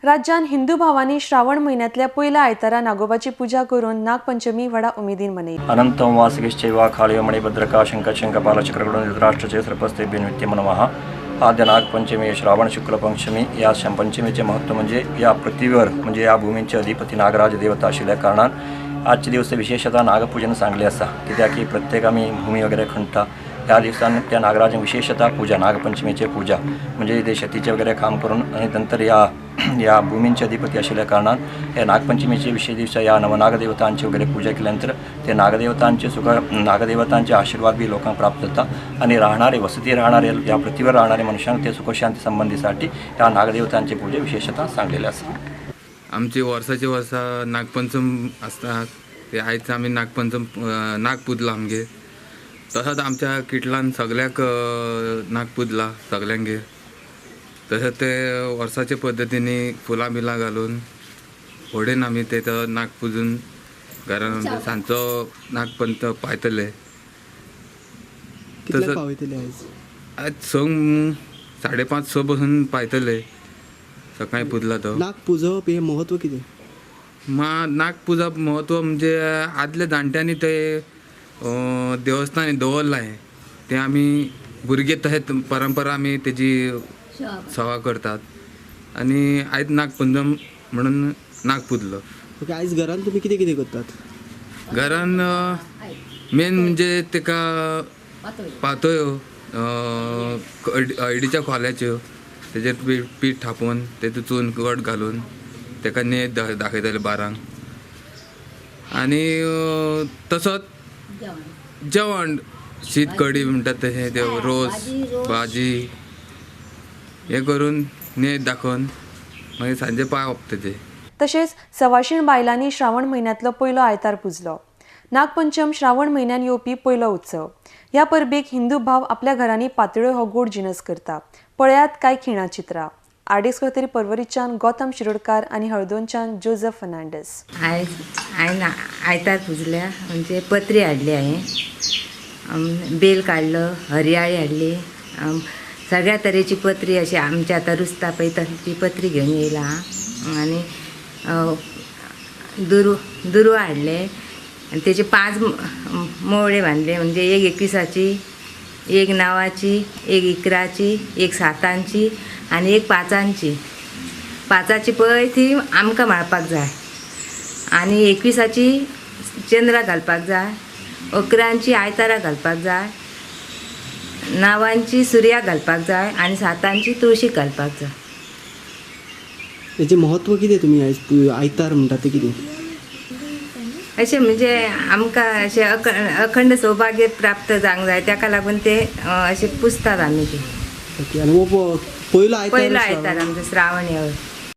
राज्यान हिंदू भावांनी श्रावण म्हयन्यांतल्या पयल्या आयतारा नागोबाची पुजा करून नागपंचमी व्हडा उमेदीन मनयली. अनंतं वासुकिश्चैव काळयो मणिभद्रका शंखशंखपालचक्रगुण धृतराष्ट्रचे सर्पस्तेभ्यो नित्यं नमः. आद्य नागपंचमी श्रावण शुक्ल पंचमी या पंचमीचे महत्त्व म्हणजे या पृथ्वीवर म्हणजे या भूमीचे अधिपती नागराज देवता आशिल्ल्या कारणान आजचे दिवस विशेषतः नागपूजन सांगले आसा. कित्याक की प्रत्येक आमी भूमी वगैरे खणटा त्या दिवसान त्या नागराज विशेषतः पूजा नागपंचमीचे पूजा म्हणजे ते शेतीचे वगैरे काम करून आणि नंतर या या भूमींचे अधिपती आशिल्ल्या कारणान हे नागपंचमीचे विशेष दिवसा या नवनागदेवतांची वगैरे पूजा केल्यानंतर ते नागदेवतांचे सुख नागदेवतांचे आशीर्वाद बी लोकांक प्राप्त जाता आणि राहणारे वसती राहणारे या पृथ्वीवर राहणारे मनुष्यांक ते सुखशांती संबंधीसाठी या नागदेवतांची पूजा विशेषतः सांगलेले आसा. आमची वर्साची वर्सा नागपंचम आसता ते आयज आमी नागपंचम नाग पुजला आमगेर. तसोच आमच्या किटलान सगळ्याक नाग पुजला सगळ्यांगेर. तशेंच ते वर्साचे पद्दतीनी फुलां बिलां घालून होडेन आमी ते नाग पुजून घरान सांजचो नागपंच पायतले. तसंच आयज आयज 6 5:30 6 बसून पायतले. सकाळी पुजला तो. नाग पुजप हें म्हत्व कितें? नाग पुजप म्हत्व म्हणजे आदल्या जाणट्यांनी ते देवस्थानी दवरलां तें आमी भुरगे तशेंच परंपरा आमी तेजी सेवा करतात आनी आयज नागपंचम म्हणून नाग पुजलो. ओके, आयज घरान तुमी कितें कितें करतात? घरान मेन म्हणजे तेका पातोयो हळदीच्या खोल्याच्यो तेजेर पीठ थापोवन तेतून चून गोड घालून तेका नेत दाखयतले 12 आनी तसोच जेवण शीत कडी म्हणटात तशें ते रोस भाजी हे करून नेत दाखोवन मागीर सांजे पावप तेजे. तशेंच सवाशीण बायलांनी श्रावण म्हयन्यांतलो पयलो आयतार पुजलो. नागपंचम श्रावण म्हयन्यान येवपी पयलो उत्सव. ह्या परबेक हिंदू भाव आपल्या घरांनी पातळ्यो हो गोड जिनस करता. पळयात कांय खिणा चित्रां. आरडीएक्स खातीर पर्वरीच्यान गौतम शिरोडकार आनी हळदोणच्यान जोजफ फर्नांडीस. आयज हांवें आयतार पुजल्या म्हणजे पत्री हाडली हांवें, बेल काडलो, हरयाळी हाडली, सगळ्या तरेची पत्री अशी आमच्या आतां रुजता पळय तशी पत्री घेवन येयला आनी दुर्वा हाडले आनी तेचे 5 मोवळे बांदले म्हणजे एक 21ची, एक 9ची, एक 11ची, एक 7ची आनी एक 5ची. 5ची पळय ती आमकां माळपाक जाय आनी 21ची चंद्रा घालपाक जाय, 11ची आयतारा घालपाक जाय, 9ची सुर्या घालपाक जाय आनी 7ची तुळशीक घालपाक जाय. हेचें म्हत्व कितें तुमी आयज आयतार म्हणटा तें कितें? अशें म्हणजे आमकां अशें अखंड सौभाग्य प्राप्त जावंक जाय ताका लागून ते अशें पुजतात आमी ते. ओके, आनी हो पयलो आयतार? पयलो आयतार आमचो श्रावण ह्यो.